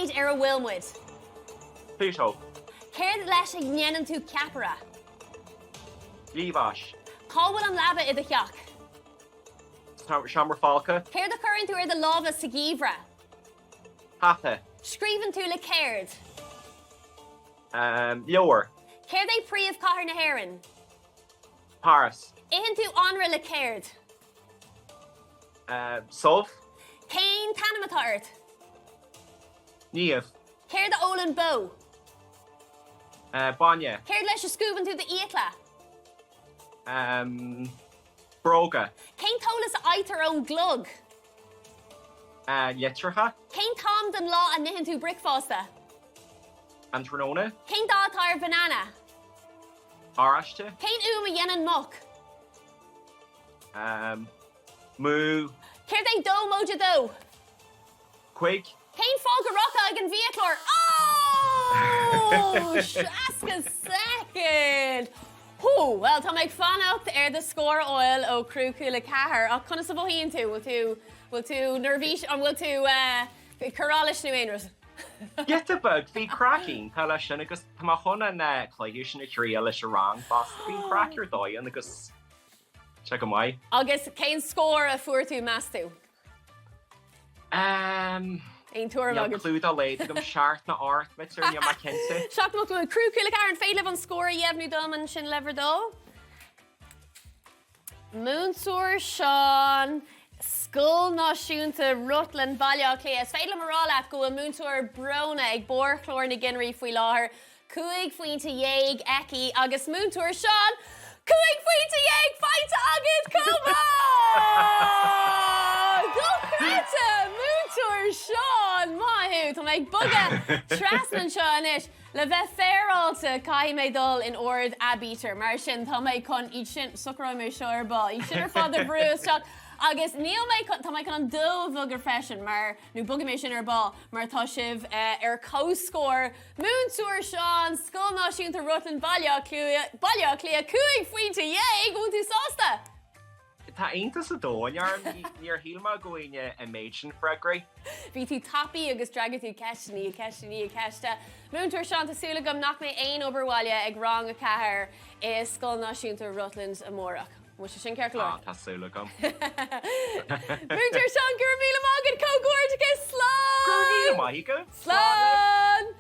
pláinéad ar a bhfuil muid? Pluto. Céard leis a ndéanann tú ceapaire? Liamhais. Cá bhfuil an leaba i do theach? Seomra folctha. Céard a chuireann tú ar do lámha sa gheimhreadh? Hata. Scríobhann tú le céard? Leabhar. Céard é príomhchathair na hÉireann? Páras. Itheann tú anraith le céard? Subh. Cén t-ainm atá ort? Niamh. Céard a ólann bó? Bainne. Céard leis a scuabann tú d'fhiacla? Bróga. Cén t-eolas a fhaightear ón gclog? Litreacha. Cén t-am den lá a n-itheann tú bricfeasta? An tráthnóna. Cén dath atá ar bhanana? Oráiste. Cén fhuaim a dhéanann muc? Mú. Céard é dó móide dó? Cuig. Cén fáth go rachfá ag an bhfiaclóir? Ó! 60 soicind! Hú! Bhuel, tá mé ag fanacht ar do scór a fháil ó Criú Cúla 4, ach conas a mhothaíonn tú? Bhfuil tú, bhfuil tú neirbhíseach, an bhfuil tú ag cur allais nó aon rud? Giota beag, bhí craic iontach leis sin agus tá mé chun an cluiche sin a thriail leis an rang fosta. Bíonn craic ar dóigh ann agus sé go maith. Agus cén scór a fuair tú, meas tú? Aon tuairim agat? Níl clue dá laghad agam, seacht nó ocht, b'fhéidir, níl mé cinnte. Seacht nó ocht, Criú Cúla 4, an féidir libh an scór a dheimhniú dom ansin le bhur dtoil? Múinteoir Seán, Scoil Náisiúnta Rutland, Baile Átha Cliath. Is féidir liom a rá leat go bhfuil Múinteoir Bróna ag barr chlár na gcinnirí faoi láthair, 15 phointe aici agus Múinteoir Seán, 15 phointe faighte agat chomh maith! Dochreidte! Múinteoir Seán! Maith thú! Tá mé ag bogadh trasna anseo anois. Le bheith féaráilte, caithfidh mé dul in ord aibítir, mar sin tá mé chun iad sin, socróidh mé seo ar ball, iad sin ar fad a bhrú isteach agus níl mé chun, tá mé chun an dó a bhogadh freisin mar, nó bogfaidh mé sin ar ball mar tá sibh ar comhscór. Múinteoir Seán, Scoil Náisiúnta Rutland, Baile Átha Cliath, Baile Átha Cliath, 15 phointe! An bhfuil tú sásta? Tá iontas an domhain orm, níor shíl mé go bhfaighinn an méid sin freagraí. Bhí tú tapaidh agus d'fhreagair tú ceist i ndiaidh ceist i ndiaidh ceiste. Múinteoir Seán, tá súil agam nach mbeidh aon obair bhaile ag Rang 4 i Scoil Náisiúnta Rutland amárach. An bhfuil sé sin ceart go leor? Ah, tá súil agam. Múinteoir Seán, go raibh míle maith agat, comhghairdeachas, slán! Go raibh míle maith agat. Slán!